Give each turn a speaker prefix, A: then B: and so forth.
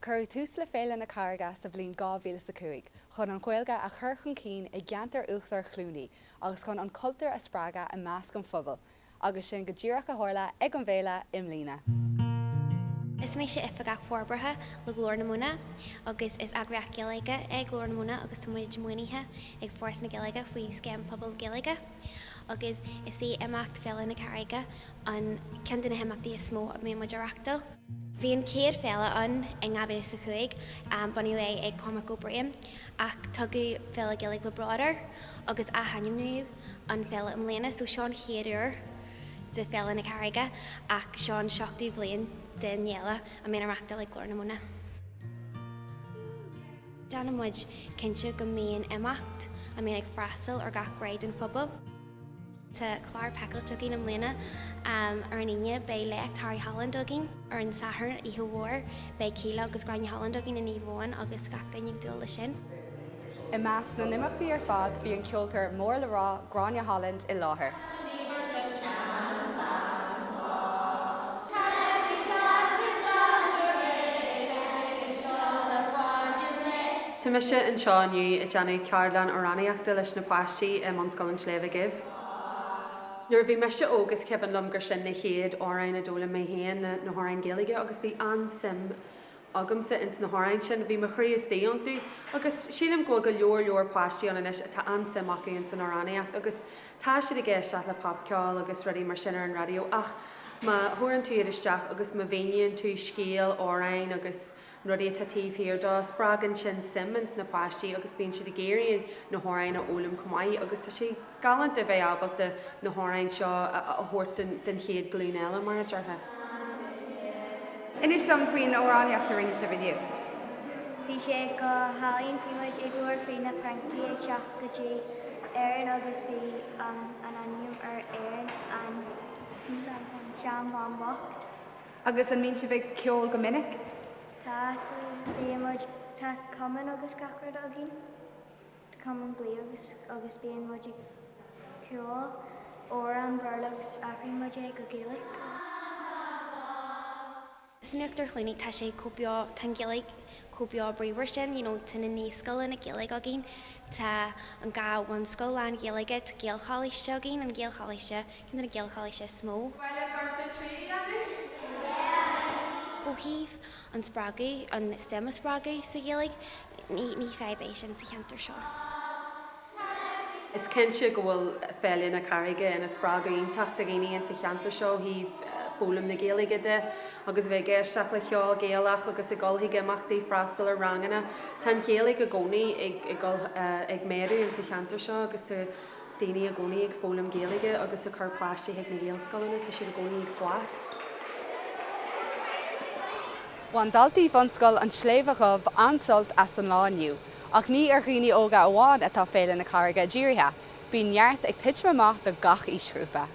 A: Cuireadh tús le Féile na Carraige sa bhliain 2005 chun an Ghaeilge a chur chun cinn i gceantar Uachtar Chluanaí agus chun an cultúr a spreagadh i measc an phobail, agus sin go díreach a tharla ag an bhféile i mbliana.
B: Is mise Oifigeach Forbartha le Glór na Móna agus is eagraíocht Gaeilge é Glór na Móna agus tá muid maoinithe ag Foras na Gaeilge faoi Scéim Pobal Gaeilge agus is í imeacht Féile na Carraige an ceann de na himeachtaí is mó a mbíonn muid a reachtáil. Bhí an chéad féile ann in 2005, bunaíodh é ag Cormac Ó Briain, ach tugadh Féile Gaeilge le Bród air agus athainmníodh an féile i mbliana, so seo an chéad uair de Féile na Carraige ach seo an seachtú bhliain den fhéile a mbíonn á reachtáil ag Glór na Móna. Déanann muid cinnte go mbíonn imeacht a mbíonn ag freastal ar gach gné den phobal. Tá clár pacáilte againn i mbliana. Ar an Aoine beidh léacht Harry Holland againn. Ar an Satharn, oíche mhór, beidh Kíla agus Gráinne Holland againn i Naomh Eoin agus gach duine ag dúil leis sin.
A: I measc na n-imeachtaí ar fad bhí an ceoltóir mór le rá Gráinne Holland i láthair.
C: Tá mise anseo inniu ag déanamh ceardlann amhránaíochta leis na páistí i mBunscoil an Tsléibhe Dhuibh. Nuair a bhí mise óg is cuimhin liom gur sin na chéad amhráin a d'fhoghlaim mé féin, na hamhráin Gaeilge agus bhí an-suim agamsa ins na hamhráin sin, bhí mo chroí istigh iontu agus sílim go bhfuil go leor leor páistí ann anois atá an-suim acu ins an amhránaíocht agus tá siad ag éisteacht le popcheol agus rudaí mar sin ar an raidió ach má thabharann tú iad isteach agus má mhíníonn tú scéal amhráin agus rudaí atá taobh thiar dó, spreagann sin suim ins na páistí agus bíonn siad ag iarraidh na hamhráin a fhoghlaim chomh maith agus tá sé galánta a bheith ábalta na hamhráin seo a thabhairt don chéad ghlúin eile, mar a déarfá.
A: Inis dom faoin amhránaíocht a rinne sibh inniu.
D: Bhí sé go hálainn, bhí muid ag labhairt faoi na Francaigh ag teacht go dtí Éirinn agus bhí an ainm ar Éirinn an seanbhean bocht.
A: Agus an mbíonn sibh ag ceol go minic?
D: Tá, bíonn muid, tá cumann agus gach rud againn, cumann gaoth agus agus bíonn muid ag ceol amhrán Béarla agus athraíonn muid é go Gaeilge.
B: San Uachtar Chluanaí tá sé chomh beo, tá an Ghaeilge chomh beo bríomhar sin, you know, tá na naíscoileanna Gaeilge againn, tá an dá bhunscoil lán Ghaeilge, tá Gaelcholáiste againn, an Gaelcholáiste, ceann de na Gaelcholáistí is mó.
C: Bhaile cúrsa 3 a dhéanamh?
B: Ó thaobh an spreagadh, an suim a spreagadh sa Ghaeilge, ní, ní fadhb é sin sa cheantar seo.
C: Is cinnte go bhfuil Féile na Carraige ina spreagadh iontach do dhaoine insa cheantar seo ó thaobh foghlaim na Gaeilge de agus a bheith ag éisteacht le ceol Gaelach agus ag dul chuig imeachtaí, freastal ar ranganna. Tá an Ghaeilge i gcónaí ag dul ag méadú insa cheantar seo agus tá daoine i gcónaí ag foghlaim Gaeilge agus ag cur páistí chuig na Gaelscoileanna, tá siad i gcónaí ag fás.
A: Bhain daltaí Bhunscoil an tSléibhe Dhuibh an-sult as an lá inniu, ach ní ar dhaoine óga amháin atá Féile na Carraige dírithe, bíonn neart ag titim amach do gach aoisghrúpa.